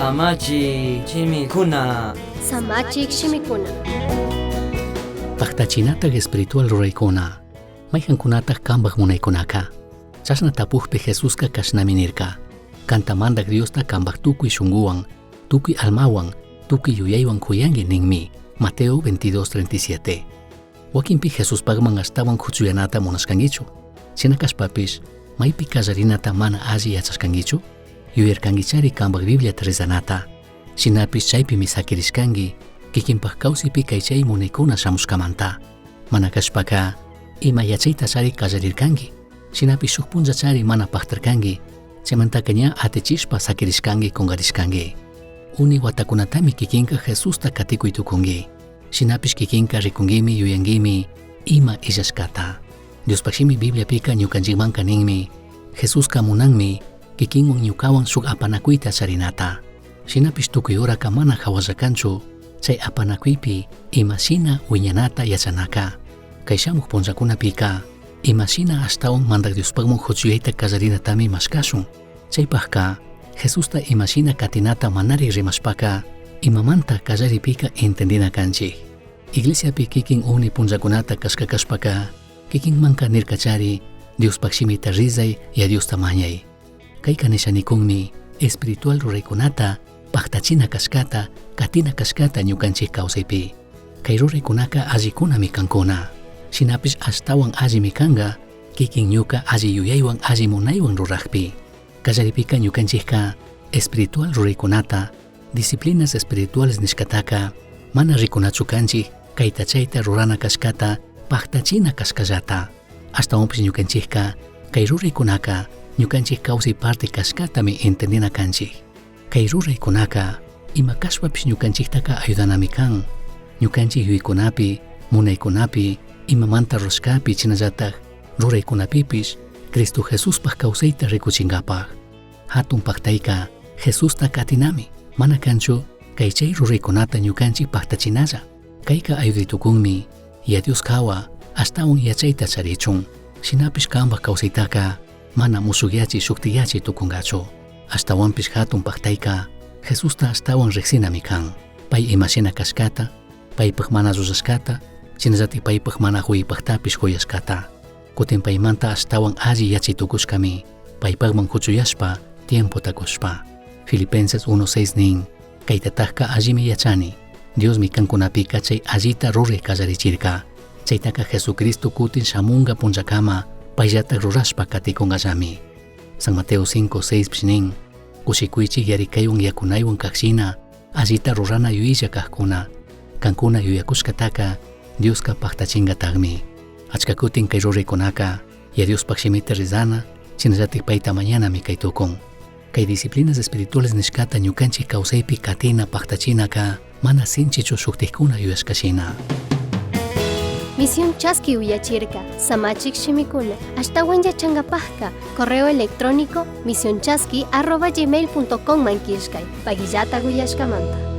Samachik shimikuna. Samachik shimikuna. Pajtachinataj espiritual ruraicuna. Maijancunataj cambaj munaicunaca. Chashna tapujpi Jesusca cashnami nirca. Canta mandaj Diosta cambaj tucui shunguhuan, tucui almahuan, tucui yuyaihuan cuyangui ninmi. Mateo 22:37. Wakinpi Jesuspajman ashtahuan cuchuyanata munashcanguichu. Shina cashpapish, maipi callarinata mana alli yachashcanguichu? Yuyarcanguichari cambaj Bibliata rezanata. Shinapish chaipimi saquirishcangui, kikinpaj kawsaypi kay chay munaykuna shamushkamanta. Mana kashpaka, ima yachaytachari kallarirkanki. Shinapish shuk punllachari mana pajtarkanki, chaymantaka ña atichishpa saquirishkanki kungarishkanki. Uni watakunatami kikinka Jesusta katikuy tukunki. Shinapish kikinka rikunguimi yuyanguimi ima illashkata. Diospaj shimi Bibliapika ñukanchikmanka ninmi, Jesuska munanmi kikinwan ñukawan shuk apanakuyta charinata. Shinapish tukuy horaka mana jahualla kanchu, chay apanakuypi ima shina wiñanata yachanaka. Kay shamuj punllakunapika ima shina ashtawan Mandaj Diospajman huchuyayta kallarinatami mashkashun. Chaypajka Jesusta ima shina katinata manari rimashpaka imamanta kallaripika entendina kanchik. Iglesiapi kikin uni punllakunata kashka kashpaka kikinmanka nirkachari Diospaj shimita rizay ya Diosta mañay. Kayka nishanikunmi espiritual ruraykunata pajtachina kashkata katina kashkata ñukanchik kawsaypi. Kay ruraykunaka allikunami kankuna. Shinapish ashtawan allimi kanka kikin ñuka alli yuyaywan alli munaywan rurajpi. Kallaripika ñukanchikka espiritual ruraykunata, disciplinas espirituales nishkataka mana rikunachu kanchik kayta chayta rurana kashkata pajtachina kashkallata. Ashtawanpish ñukanchikka kay ruraykunaka ñukanchik kawsay parte kashkatami entendina kanchik. Kay ruraykunaka ima kashpapish ñukanchiktaka ayudanami kan. Ñukanchik yuyaykunapi, munaykunapi, imamanta rurashkapi shinallataj ruraykunapipish Cristo Jesuspaj kawsayta rikuchinkapaj. Hatun paktayka Jesusta katinami, mana kanchu kay chay ruraykunata ñukanchik paktachinalla. Kayka ayudaytukunmi ya Dios kawa ashtawan yachayta charichun. Shinapish kambaj kawsaytaka mana mushukyachi shuktiyachi tukunkachu. Ashtawanpish hatun paktayka Jesusta ashtawan riksinami kan. Pay imashina kashkata, paypaj mana rurashkata, shinallatik paypaj mana huypajtapish huyashkata. Kutin paymanta ashtawan alli yachay tukushkami, paypajman huchuyashpa tiempota kushpa. Filipenses 1:6 nin, kaytatajka allimi yachani, Diosmi kankunapika chay allita ruray kallarichirka. Chaytaka Jesucristo kutin shamunga punllakama payllataj rurashpa katikunkallami. San Mateo 5:6 pish nin, kushikuychik yarikaywan yakunaywan kajshina, allita rurana yuyilla kajkuna, kankuna yuyakushkataka Dioska pajtachinkatakmi. Achka kutin kay ruraykunaka ya Diospaj shimita rezana, shinallatik payta mañanami kay tukun. Kay disciplinas espirituales nishkata ñukanchik kawsaypi katina pajtachinaka mana sinchichu shuktikkuna yuyashkashina. Misión Chaski uyachirka, Samachik shimikuna, ashtawan yachankapajka, correo electrónico misionchaski@gmail.com man killkay, pagillata uyashkamanta.